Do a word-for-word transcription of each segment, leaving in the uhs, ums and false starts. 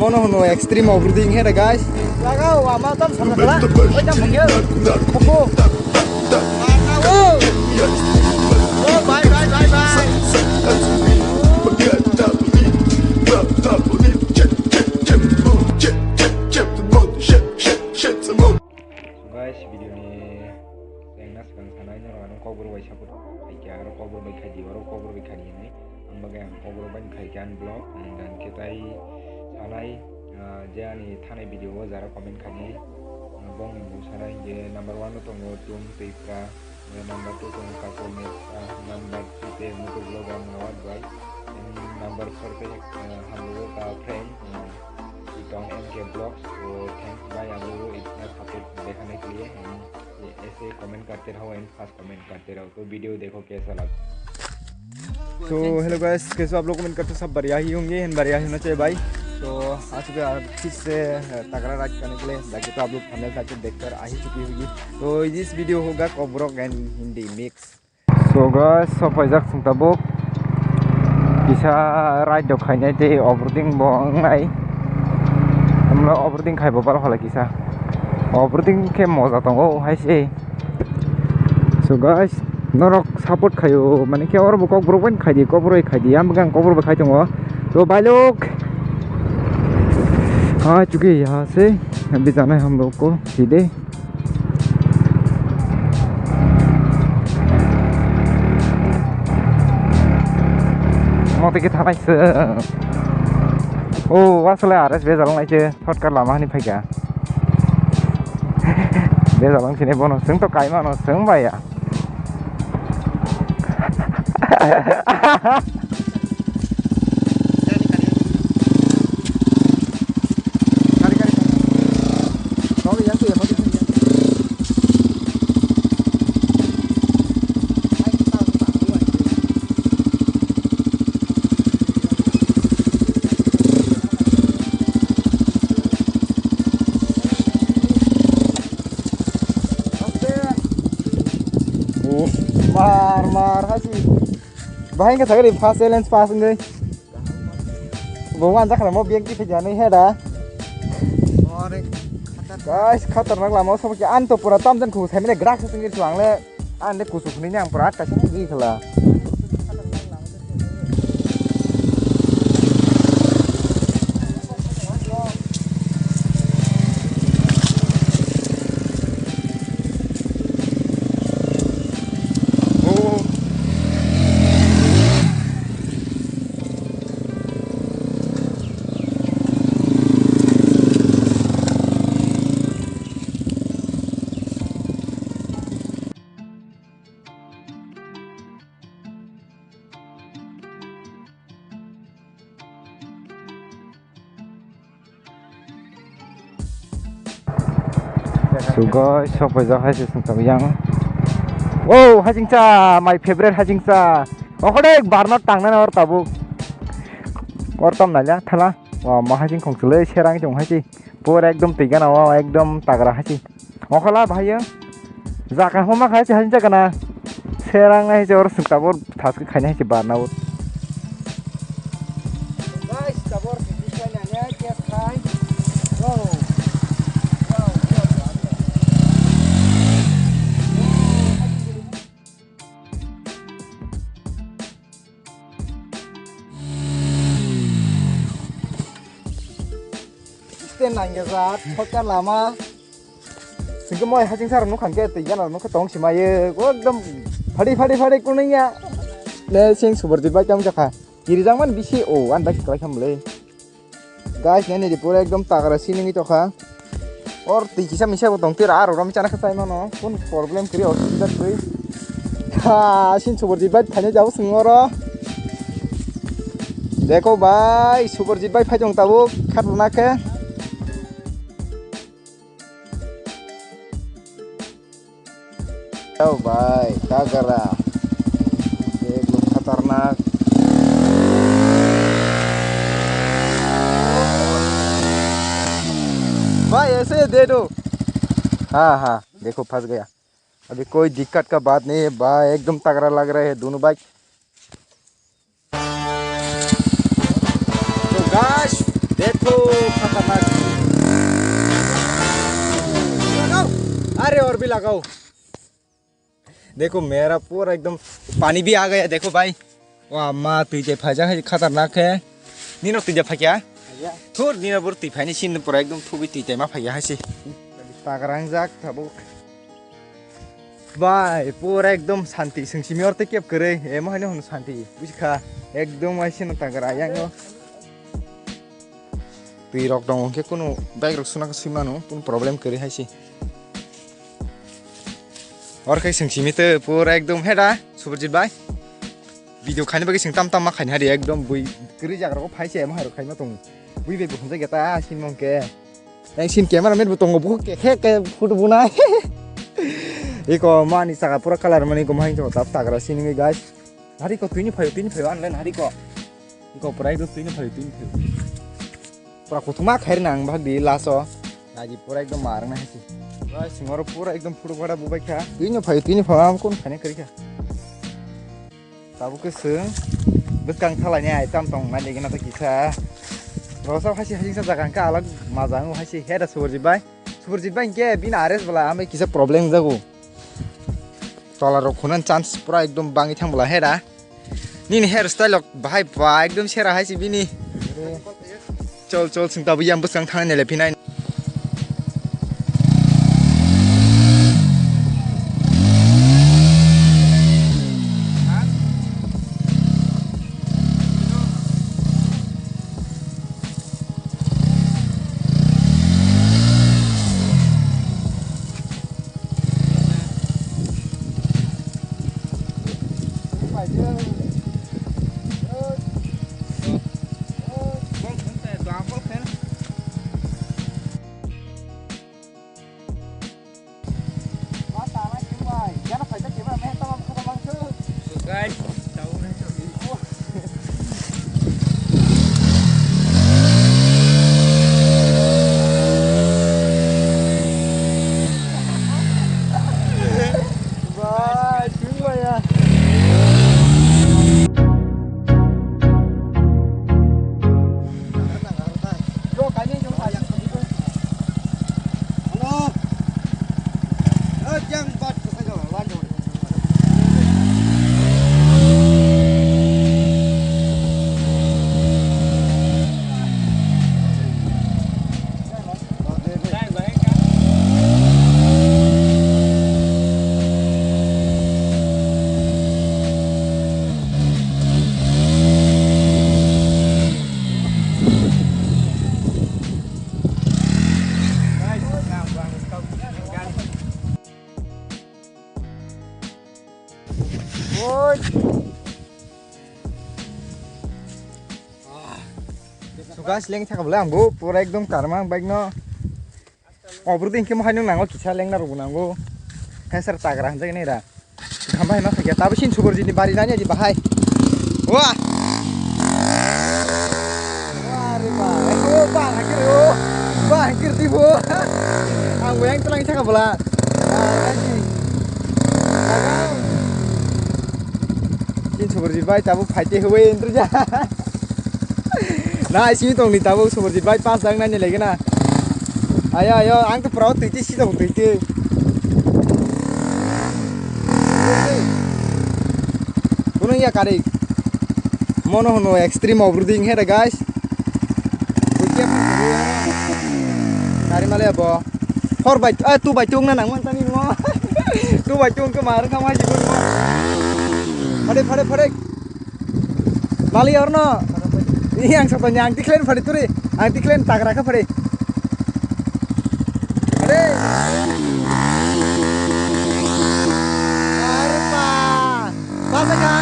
Ono hono extreme off-roading he da, guys. Lagao, ama tam sana kala. Oi, tam bungel. Popo. Oh, bye, bye, bye, bye. Guys, video ni tengna swkang sanai norok ano kokborok bai support khaikha, aro kokborok bai khaidi, aro kokborok bai khaidi hinwi. Ang bagwi ang kokborok bai khaikha ani vlog, ang dan khe tai sanai, ah, je ani thanai video o jara comment khaidi, ah, bongni bo sanai je number one o tongo Tum Twipra, je number two tongo Kaku Mesa, number three te Moto Vlogger Mawat bai, and number four te, ah, hambugo ka friend, ah, Chiton M K Vlogs. So thanks bhai, hambugo itna support dekhane ke liye, and ये ऐसे कमेंट करते रहो and fast comment करते रहो। तो वीडियो देखो कैसा लगा। So hello guys, कैसे हो आप लोग? कमेंट करते सब बढ़िया ही होंगे and बढ़िया ही होना चाहिए भाई। तो आज सुबह फिर से, अ, तगड़ा राइड करने के लिए, बाकी तो आप लोग थंबनेल टाइटल देखकर आ ही चुकी होगी। तो इस वीडियो होगा कोकबोरक and Hindi mix. So guys, so paijak sung tabuk kisa ride rok khainai tei off-roading bo wngnai. Hamla off-roading khai bo bal phalai kisa. Off-roading khe moja tongo hai se. So guys, norok support khaio, mani khe oro bo kokborok bai khaidi, kokborok bai khaidi, ang bwkha ang kokborok bai khai tongo. To bailok. Ha chuki ya se, bijanai hamrok ko side. Motiki thanai se. O, asle R S bejalong nai se, shortcut lama hani phaikha. Bejalong sini bono, seng to kaima no, seng baya. Mar, mar, hasi. Bahai ka sagari fast challenge pass ngai. Bo wan jakra mo biang ki phejani heda. Guys, khatarnak lama o sobo ki anto pura tamjan khu semine grak sing ri chuang le. Ande kusu khuni nyang pura kaisa di khala. So guys, sok paijak hai se sung tong yang. Oh, hajingcha, my favorite hajingcha. Okhode barno tangnani or tabuk. Or tam naila thala. Wa, ma hajing khong chwlwi serang chong hai se. Pura ekdom twi gana o, ekdom tagra hai se. Okhala bahai o. Jaka homa khai se hajing jaka na. Serang hai se or sung tabuk thas khaina hai se barna o. Guys, tabor khe khai nanya, khe khai. Wow. Wow, wow, wow. Sten nangya jat, hoka lama. Singke moi hajing sar nukha ke tei gana nukha tong simaye. Ekdom phadi, phadi, phadi kuningya. Le sing Subarjit bai tong jakha. Kirijak man bisi o, an bai kwlai khamle. Guys, nini di pura ekdom tagra siningwi tokha. Or twi kisa misa bo tong tira aro rom chana kha chai mano. Kun problem kri osubida kri. Ha, sin Subarjit bai thaino jabo sing oro. Dekho bai, Subarjit bai phai tong tabuk khatna khe. Oh bhai, tagra. Ekdom khatarnak. भाई, ऐसे ही दे दो। हाँ, हाँ, देखो, फंस गया। अभी कोई दिक्कत का बात नहीं है भाई, एकदम तगड़ा लग रहा है दोनों bike. So guys, that Oh, khatarnak. Lagao. Are aur bhi lagao. Dekho, mera pura ekdom pani bhi aa gaya, dekho bhai. Wah, ma, twi tai phaijak hai, khatarnak khe. Nino twi tai phai kya? Phaiya. Thur, nino bor twi phaini sin pura ekdom thubi twi tai ma phaiya hai se. Tagrang jak tabuk. Bhai, pura ekdom santi, swng simi or tei kep kwrwi, emo haino hwn santi, buji kha, ekdom hai se no tagra yang o. Twi rok tongo hwnkhe kunu bike rok suna khe swi mano, kunu problem kwrwi hai se. Or khe swng simi tei pura ekdom heda, Subrajit bhai. Video khaini bagwi swng tam tam ma khaini hari, ekdom bui kwrwi jaga rok phai se, emo hai rok khai ma tongo. Bui bai bo hwnjak ya ta, sin mong khe. Yang sin camera man bo tongo, bo khe khe khe photo bunai. Iko mani saka pura colour mani ko mahing to tap tagra sini guys. Hari ko twini phayo, twini phayo anle hari ko. Iko pura ekdom twini phayo, twini phayo. Pura kuthuma khair nang bhag di laso. Naji pura ekdom marang na hasi. Guys, singoro pura ekdom photo bada bubai kha. Twini phayo, twini phayo am kon khane kari kha. Tabuk khe chwng bwskang thalaini item tong nai legena ta kisa. Rosa haisi haisi sa jaga hwnkhe alag majang haisi heda Subrajit bhai. Subrajit bhai hwnkhe bini R S bwla amai kisa problem wngjago. Tola rok khunan chance pura ekdom bangwi thang bwla heda. Nini hair style rok bahai ba ekdom sera haisi bini. Chol, chol, chwng tabuk yang bwskang thangna nele phinai. Suka seleng thaka bole ang bo pura ekdom karma ang bike no. Obro din khe mohai nung nango kisa lengna rok bo nango. Hensar tagra hanjak ni ra. Gam bai ma thakya tabo sin Subrajit ni bari nani di bahai. Wah. Wah re ba. Oh ba hakir oh. Ba hakir di bo. Ang weng tlang thaka bole. Chin Subrajit bhai tabuk phaite hubai entry ja. Na simi tongni tabuk Subrajit bhai pass dang nani lagi na. Ayo ayo ang to pura tuiti si tong tuiti. Kuno ya kari. Mono hono extreme off-roading hera guys. Kari male abo. Hor bai, ah, tu bai tung na nang man tani mo. Tu bai tung ke mar kama jibo mo. Phade, phade, phade. Lali orno. Ini yang satu yang tiklen phade turi. Ang tiklen tagra ka phade. Phade. Arpa. Basa ka.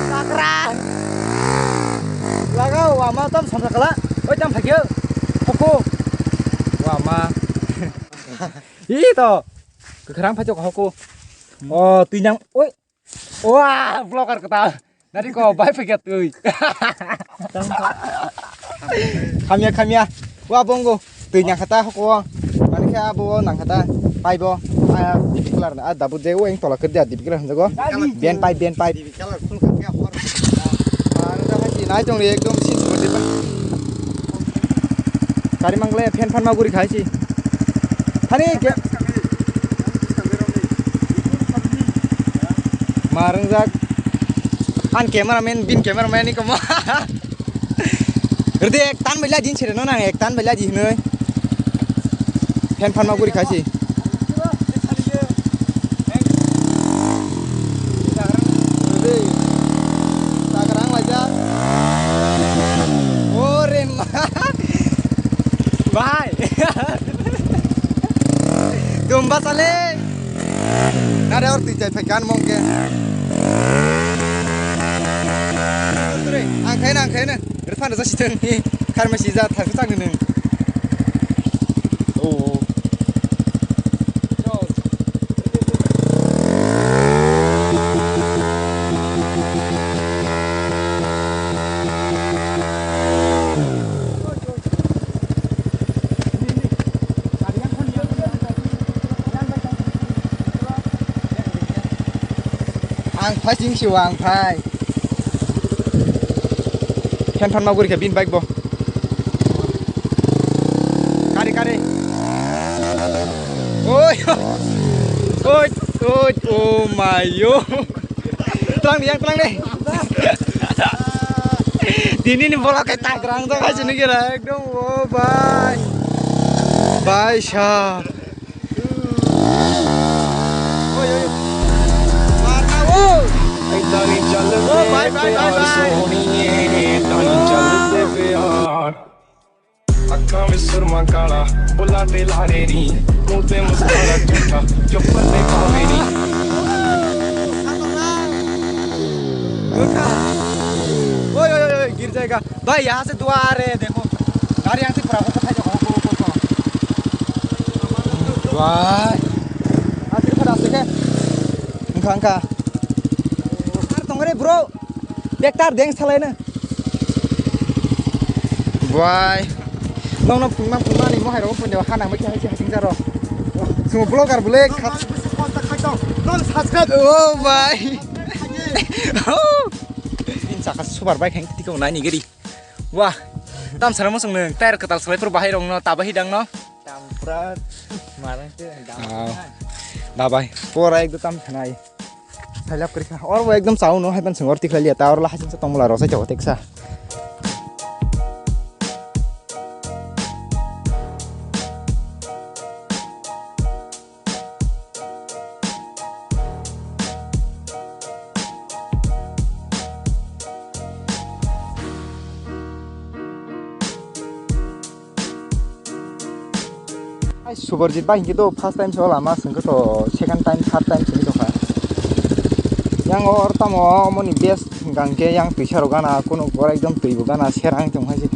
Takra. Laga wama tam samsa kala. Oi tam phakyo. Hoko. Wama. Ih to. Kekerang phakyo hoko. Oh, tuinang. Oi. Wah, vlogger kata. Nari ko bai paket tui. Khamya khamya. Wah, bongo. Tui nang kata ko. Mani kha abo nang kata. Pai bo. Ah, dibi colour na, ah, dabu je o eng tola kedi dibi colour hanjago. Ben pipe, ben pipe. Dibi colour full khe hor. Ah, nai tong ekdom sin. Kari mangle fan fan ma guri khai si. Hani ke. Marung jak. An cameraman, bin cameraman ni komo. Rede ek tan bela jin sere no nang, ek tan bela jin noi. Fan fan ma guri khai si. Rede. Sagrang laja. Ore ma. Bhai. Dumba sale. Nare or twi chai phai kan mong ke. Ang khaina, ang khaina. Rwphano jasi thang ni. Kharmasi ja thang thang ni. Oh. Ang phai ching siwa ang phai. Phen phan ma guri kha bin bike bo. Kari kari. Oi. Oi oi oh my yo. Tlang ni yang tlang ni. Dini ni bola kai tagrang ta kai sini kira ekdom oh bhai. Bhai sahab. Oi oi. Marna oh. Oh bhai bhai bhai bhai. ਅੱਖਾਂ ਵਿੱਚ ਸੁਰਮਾ ਕਾਲਾ, ਬੁੱਲਾਂ ਤੇ ਲਾਰੇ ਨੀ, ਮੂੰਹ ਤੇ ਮੁਸਕਾਰਾ ਝੂਠਾ, ਚੁੱਪ ਤੇ ਪਾਵੇ ਨੀ। Oi oi oi oi gir jayega. Bhai yahan se dua aa rahe hain dekho. Gari yahan se pura hoko thai dekho hoko hoko. Bhai. Asir khada asir khe. Wngkha wngkha. Ar tongre bro. Bektar deng salai na. Bhai. Nong nong phungma phungma ni mohai rok phunde ha nang bai khe hai se hasing jaro. Sumo vlogger bole khat. Nong subscribe. Oh bhai. Tin chaka super bike hang tiko nai ni gari. Wah. Tam sara mo song nang tyre katal salai phuru bahai rong no tabahi dang no. Tam pura marang te dam. Dabai. Pura ekdom tam khanai. Sailap kri kha. Or bo ekdom chao no hai ban song or tikhlai liya ta or la hai sa tong mala rosai chao teksa. Ai Subarjit bai hinkhe to first time se o lama swngkhe to second time third time swngwi tongkha. Yang or tamo omoni best hwnkha hinkhe yang twisa rok gana kunu bor ekdom twi bo gana serang tongkha se.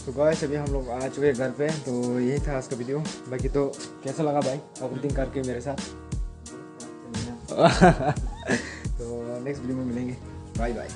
तो गाइस, अभी हम लोग आ चुके हैं घर पे, तो यही था आज का वीडियो। बाकी तो कैसा लगा भाई, ओवरथिंक करके मेरे साथ? तो नेक्स्ट वीडियो में मिलेंगे, बाय बाय।